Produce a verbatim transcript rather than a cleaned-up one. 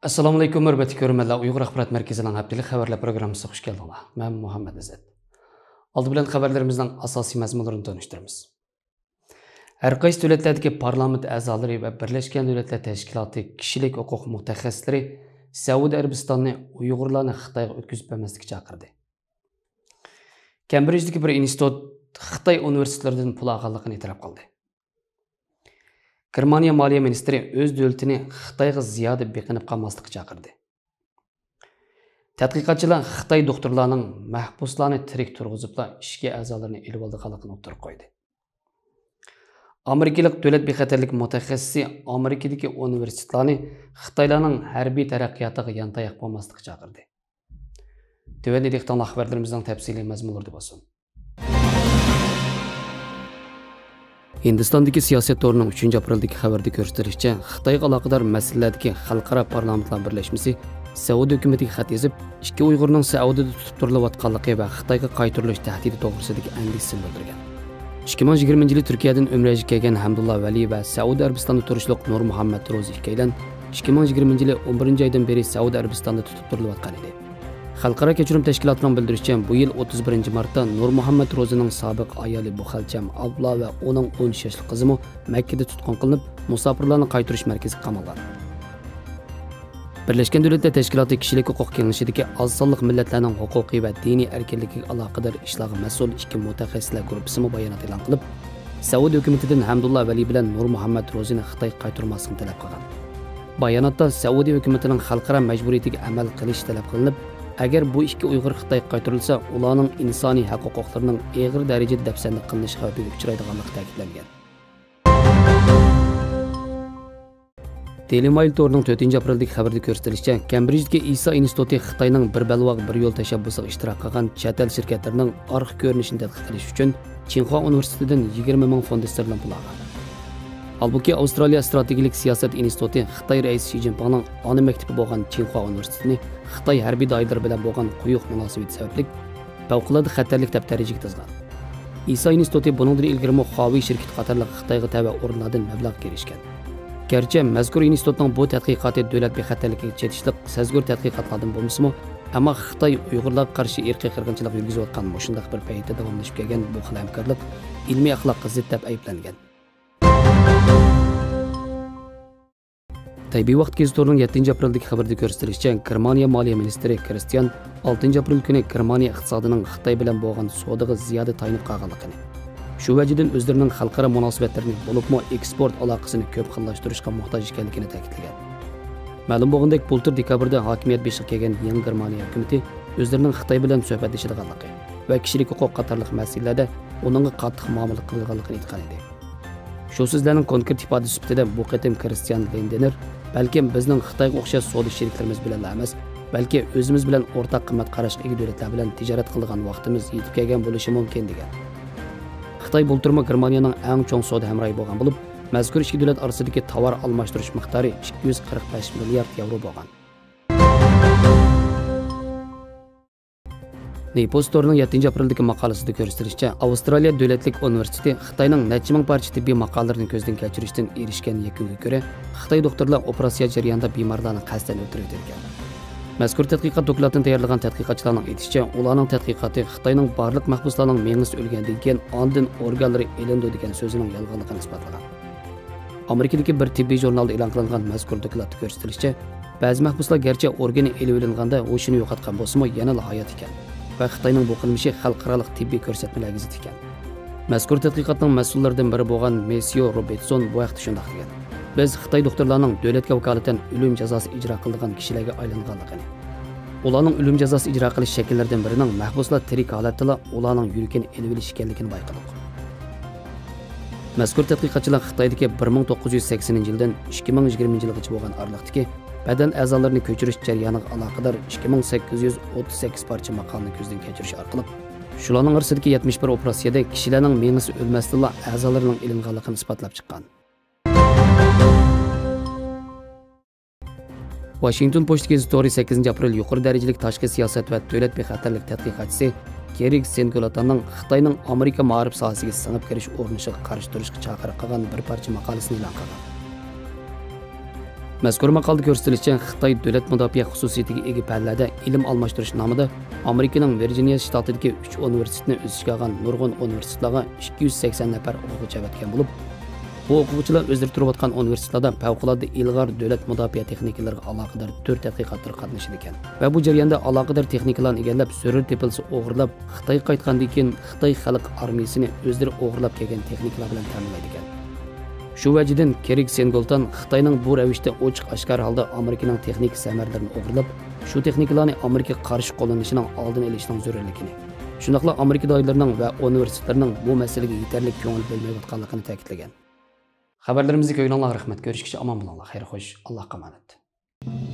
ئەسسالامۇئەلەيكۇم، ھۆرمەتلىك كۆرۈرمەنلەر، ئۇيغۇر ئاخبارات مەركىزىنىڭ ھەپتىلىك خەۋەرلەر پروگراممىسىغا خۇش كەلدىڭلار. مەن مۇھەممەد ئىززەت. ئالدى بىلەن خەۋەرلىرىمىزنىڭ ئاساسىي مەزمۇنلىرىنى تونۇشتۇرىمىز. ھەر قايسى دۆلەتلەردىكى پارلامېنت ئەزالىرى ۋە بىرلەشكەن دۆلەتلەر تەشكىلاتى كىشىلىك ھوقۇق مۇتەخەسسىسلىرى سەئۇدى ئەرەبىستاننى ئۇيغۇرلارنى خىتايغا ئۆتكۈزۈپ بەرمەسلىككە چاقىردى. كەمبرىجدىكى بىر ئىنستىتۇت خىتاي ئۇنىۋېرسىتېتلىرىدىن پۇل ئالغانلىقىنى ئېتىراپ قىلدى. گېرمانىيە مالىيە مىنىستىرى ئۆز دۆلىتىنى خىتايغا زىيادە بېقىنىپ قالماسلىققا چاقىردى. تەتقىقاتچىلار خىتاي دوختۇرلارنىڭ مەھبۇسلارنى تىرىك تۇرغۇزۇپلا ئىچكى ئەزالىرىنى ئېلىۋالىدىغانلىقىنى ئوتتۇرىغا قويدى. ئامېرىكىلىق دۆلەت بىخەتەرلىك مۇتەخەسسىسى ئامېرىكىدىكى ئۇنىۋېرسىتېتلارنى خىتايلارنىڭ ھەربىي تەرەققىياتىغا يانتاياق بولماسلىققا چاقىردى. تۆۋەندە دىققىتىڭلار خەۋەرلىرىمىزنىڭ تەپسىلىي مەزمۇنلىرىدا بولسۇن. ھىندىستاندىكى سىياسەت تورىنىڭ ئۈچىنچى ئاپرېلدىكى خەۋىرىدە كۆرسىتىلىشىچە، خىتايغا ئالاقىدار مەسىلىلەردىكى خەلقئارا پارلامېنتلار بىرلەشمىسى سەئۇدى ھۆكۈمىتىگە خەت يېزىپ، ئىككى ئۇيغۇرنىڭ سەئۇدىدە تۇتۇپ تۇرۇلۇۋاتقانلىقى ۋە خىتايغا قايتۇرۇلۇش تەھدىتى توغرىسىدىكى ئەندىشىسىنى بىلدۈرگەن. ئىككى مىڭ يىگىرمىنچى يىلى تۈركىيەدىن ئۆمرەگە كەلگەن ھەمدۇللا ۋەلى ۋە سەئۇدى ئەرەبىستاندا تۇرۇشلۇق نۇرمۇھەممەد روزى ئىككىيلەن ئىككى مىڭ يىگىرمىنچى يىلى ئون بىرىنچى ئايدىن بېرى سەئۇدى ئەرەبىستاندا تۇتۇپ تۇرۇلۇۋاتقان ئىدى. خەلقئارا كەچۈرۈم تەشكىلاتىنىڭ بىلدۈرۈشىچە، بۇ يىل ئوتتۇز بىرىنچى مارتتا نۇرمۇھەممەد روزىنىڭ سابىق ئايالى بۇخەلچەم ئابلا ۋە ئۇنىڭ ئون ئۈچ ياشلىق قىزىمۇ مەككىدە تۇتقۇن قىلىنىپ، مۇساپىرلارنى قايتۇرۇش مەركىزىگە قامالغان. بىرلەشكەن دۆلەتلەر تەشكىلاتى كىشىلىك ھوقۇق كېڭىشىدىكى ئاز سانلىق مىللەتلەرنىڭ ھوقۇقى ۋە دىنىي ئەركىنلىكىگە ئالاقىدار ئىشلارغا مەسئۇل ئىككى مۇتەخەسسىسلەر گۇرۇپپىسىمۇ بايانات ئېلان قىلىپ، سەئۇدى ھۆكۈمىتىدىن ھەمدۇللا ۋەلى بىلەن نۇرمۇھەممەد روزىنى خىتايغا قايتۇرماسلىقنى تەلەپ قىلغان. باياناتتا سەئۇدى ھۆكۈمىتىنىڭ خەلقئارا مەجبۇرىيىتىگە ئەمەل قىلىش تەلەپ قىلىنىپ، ئەگەر بۇ ئىككى ئۇيغۇر خىتايغا قايتۇرۇلسا، ئۇلارنىڭ ئىنسانىي ھەق ھوقۇقلىرىنىڭ ئېغىر دەرىجىدە دەپسەندە قىلىنىش خەۋپىگە ئۇچرايدىغانلىقى تەكىتلەنگەن. دېيلى مەيل تورىنىڭ تۆتىنچى ئاپرېلدىكى خەۋىرىدە كۆرسىتىلىشىچە، كەمبرىجدىكى ئىسا ئىنستىتۇتى خىتاينىڭ بىر بەلباغ، بىر يول تەشەببۇسىغا ئىشتىراك قىلغان چەت ئەل شىركەتلىرىنىڭ ئارقا كۆرۈنۈشىنى تەتقىق قىلىش ئۈچۈن چىڭخۇا ئۇنىۋېرسىتېتىدىن يىگىرمە مىڭ فوند ستېرلىڭ پۇل ئالغان. ھالبۇكى، ئاۋسترالىيە ئىستراتېگىيەلىك سىياسەت ئىنستىتۇتى خىتاي رەئىسى شى جىنپىڭنىڭ ئانا مەكتىپى بولغان چىڭخۇا ئۇنىۋېرسىتېتىنى خىتاي ھەربىي دائىرىلىرى بىلەن بولغان قويۇق مۇناسىۋىتى سەۋەبلىك پەۋقۇلئاددە خەتەرلىك دەپ دەرىجىگە تىزغان. ئىسا ئىنستىتۇتى بۇنىڭدىن ئىلگىرىمۇ خۇاۋېي شىركىتى قاتارلىق خىتايغا تەۋە ئورۇنلاردىن مەبلەغ كىرىشكەن. گەرچە مەزكۇر ئىنستىتۇتنىڭ بۇ تەتقىقاتى دۆلەت بىخەتەرلىكىگە چېتىشلىق سەزگۈر تەتقىقاتلاردىن بولمىسىمۇ، ئەمما خىتاي ئۇيغۇرلارغا قارشى ئىرقىي قىرغىنچىلىق يۈرگۈزۈۋاتقان مۇشۇنداق بىر پەيتتە داۋاملىشىپ كەلگەن بۇ خىل ھەمكارلىق ئىلمىي ئەخلاققا زىت دەپ ئەيىبلەنگەن. تەيبېي ۋاقتى گېزىتى تورىنىڭ يەتتىنچى ئاپرېلدىكى خەۋىرىدە كۆرسىتىلىشىچە، گېرمانىيە مالىيە مىنىستىرى كرىستىيان ئالتىنچى ئاپرېل كۈنى گېرمانىيە ئىقتىسادىنىڭ خىتاي بىلەن بولغان سودىغا زىيادە تايىنىپ قالغانلىقىنى، شۇ ۋەجىدىن ئۆزلىرىنىڭ خەلقئارا مۇناسىۋەتلىرىنى، بولۇپمۇ ئېكسپورت ئالاقىسىنى كۆپ خىللاشتۇرۇشقا موھتاج ئىكەنلىكىنى تەكىتلىگەن. مەلۇم بولغىنىدەك، بۇلتۇر دېكابىردا ھاكىمىيەت بېشىغا كەلگەن يېڭى گېرمانىيە ھۆكۈمىتى ئۆزلىرىنىڭ خىتاي بىلەن سۆھبەتلىشىدىغانلىقى ۋە كىشىلىك ھوقۇق قاتارلىق مەسىلىلەردە ئۇنىڭغا قاتتىق مۇئامىلە قىلىدىغانلىقىنى ئېيتقان ئىدى. شۇ سۆزلەرنىڭ كونكرېت ئىپادىسى سۈپىتىدە بۇ قېتىم كرىستىيان لىندېنېر، بەلكىم بىزنىڭ خىتايغا ئوخشاش سودا شېرىكلىرىمىز بىلەنلا ئەمەس، بەلكى ئۆزىمىز بىلەن ئورتاق قىممەت قاراشقا ئىگە دۆلەتلەر بىلەن تىجارەت قىلىدىغان ۋاقتىمىز يېتىپ كەلگەن بولۇشى مۇمكىن، دېگەن. خىتاي بۇلتۇرمۇ گېرمانىيەنىڭ ئەڭ چوڭ سودا ھەمراھى بولغان بولۇپ، مەزكۇر ئىككى دۆلەت ئارىسىدىكى تاۋار ئالماشتۇرۇش مىقدارى ئىككى يۈز قىرىق بەش مىليارد ياۋرو بولغان. نېيپوست تورىنىڭ يەتتىنچى ئاپرېلدىكى ماقالىسىدە كۆرسىتىلىشىچە، ئاۋسترالىيە دۆلەتلىك ئۇنىۋېرسىتېتى خىتاينىڭ نەچچە مىڭ پارچە تېببىي ماقالىلىرىنى كۆزدىن كەچۈرۈشتىن ئېرىشكەن يەكۈنگە كۆرە، خىتاي دوختۇرلار ئوپېراتسىيە جەريانىدا بىمارلارنى قەستەن ئۆلتۈرۈۋېتىدىكەن. مەزكۇر تەتقىقات دوكلاتىنى تەييارلىغان تەتقىقاتچىلارنىڭ ئېيتىشىچە، ئۇلارنىڭ تەتقىقاتى خىتاينىڭ بارلىق مەھبۇسلارنىڭ مېڭىسى ئۆلگەندىن كېيىن ئاندىن ئورگانلىرى ئېلىنىدۇ دېگەن سۆزىنىڭ يالغانلىقىنى ئىسپاتلىغان. ئامېرىكىدىكى بىر تېببىي ژۇرنالدا ئېلان قىلىنغان مەزكۇر دوكلاتتا كۆرسىتىلىشىچە، بەزى مەھبۇسلار گەرچە ئورگىنى ئېلىۋېلىنغاندا ھوشىنى يوقاتقان بولسىمۇ، يەنىلا ھايات ئىكەن ۋە خىتاينىڭ بۇ قىلمىشى خەلقئارالىق تېببىي كۆرسەتمىلەرگە زىت ئىكەن. مەزكۇر تەتقىقاتنىڭ مەسئۇللىرىدىن بىرى بولغان مېسيو روبېرتسون بۇ ھەقتە شۇنداق دېگەن: «بىز خىتاي دوختۇرلارنىڭ دۆلەتكە ۋاكالىتەن ئۆلۈم جازاسى ئىجرا قىلىدىغان كىشىلەرگە ئايلانغانلىقىنى، ئۇلارنىڭ ئۆلۈم جازاسى ئىجرا قىلىش شەكىللىرىدىن بىرىنىڭ مەھبۇسلار تىرىك ھالەتتىلا ئۇلارنىڭ يۈرىكىنى ئېلىۋېلىش ئىكەنلىكىنى بايقىدۇق.» مەزكۇر تەتقىقاتچىلار خىتايدىكى بىر مىڭ توققۇز يۈز سەكسىنىنچى يىلدىن ئىككى مىڭ يىگىرمىنچى يىلغىچە بولغان ئارىلىقتىكى بەدەن ئەزالىرىنى كۆچۈرۈش جەريانىغا ئالاقىدار ئىككى مىڭ سەككىز يۈز ئوتتۇز سەككىز پارچە ماقالىنى كۆزدىن كەچۈرۈش ئارقىلىق، شۇلارنىڭ ئارىسىدىكى يەتمىش بىر ئوپېراتسىيەدە كىشىلەرنىڭ مېڭىسى ئۆلمەستىنلا ئەزالىرىنىڭ ئېلىنغانلىقىنى ئىسپاتلاپ چىققان. ۋاشىنگتون پوچتا گېزىتى تورى سەككىزىنچى ئاپرېل يۇقىرى دەرىجىلىك تاشقى سىياسەت ۋە دۆلەت بىخەتەرلىك تەتقىقاتچىسى گېرىگ سېنگولاتاننىڭ خىتاينىڭ ئامېرىكا مائارىپ ساھەسىگە سىڭىپ كىرىش ئۇرۇنۇشىغا قارشى تۇرۇشقا چاقىرىق قىلغان بىر پارچە ماقالىسىنى ئېلان قىلغان. مەزكۇر ماقالىدا كۆرسىتىلىشىچە، خىتاي دۆلەت مۇداپىئە خۇسۇسىيىتىگە ئىگە پەنلەردە ئىلىم ئالماشتۇرۇش نامىدا ئامېرىكىنىڭ ۋىرجىنىيە شتاتىدىكى ئۈچ ئۇنىۋېرسىتېتنى ئۆز ئىچىگە ئالغان نۇرغۇن ئۇنىۋېرسىتېتلارغا ئىككى يۈز سەكسەن نەپەر ئوقۇغۇچى ئەۋەتكەن بولۇپ، بۇ ئوقۇغۇچىلار ئۆزلىرى تۇرۇۋاتقان ئۇنىۋېرسىتېتلاردا پەۋقۇلئاددە ئىلغار دۆلەت مۇداپىئە تېخنىكىلىرىغا ئالاقىدار تۈر تەتقىقاتلىرىغا قاتنىشىدىكەن ۋە بۇ جەرياندا ئالاقىدار تېخنىكىلارنى ئىگىلەپ، زۆرۈر تېپىلسا ئوغرىلاپ، خىتايغا قايتقاندىن كېيىن خىتاي خەلق ئارمىيىسىنى ئۆزلىرى ئوغرىلاپ كەلگەن تېخنىكىلار بىلەن تەمىنلەيدىكەن. شۇ ۋەجىدىن كېرىگ سېنگولتان خىتاينىڭ بۇ رەۋىشتە ئوچۇق ئاشكارا ھالدا ئامېرىكىنىڭ تېخنىكا سەمەرىلىرىنى ئوغرىلاپ، شۇ تېخنىكىلارنى ئامېرىكىغا قارشى قوللىنىشىنىڭ ئالدىنى ئېلىشنىڭ زۆرۈرلۈكىنى، شۇنداقلا ئامېرىكا دائىرىلىرىنىڭ ۋە ئۇنىۋېرسىتېتلىرىنىڭ بۇ مەسىلىگە يېتەرلىك كۆڭۈل بۆلمەيۋاتقانلىقىنى تەكىتلىگەن. خەۋەرلىرىمىزنى كۆرگىنىڭلارغا رەھمەت. كۆرۈشكىچە ئامان بولۇڭلار. خەير خوش. ئاللاھقا ئامانەت.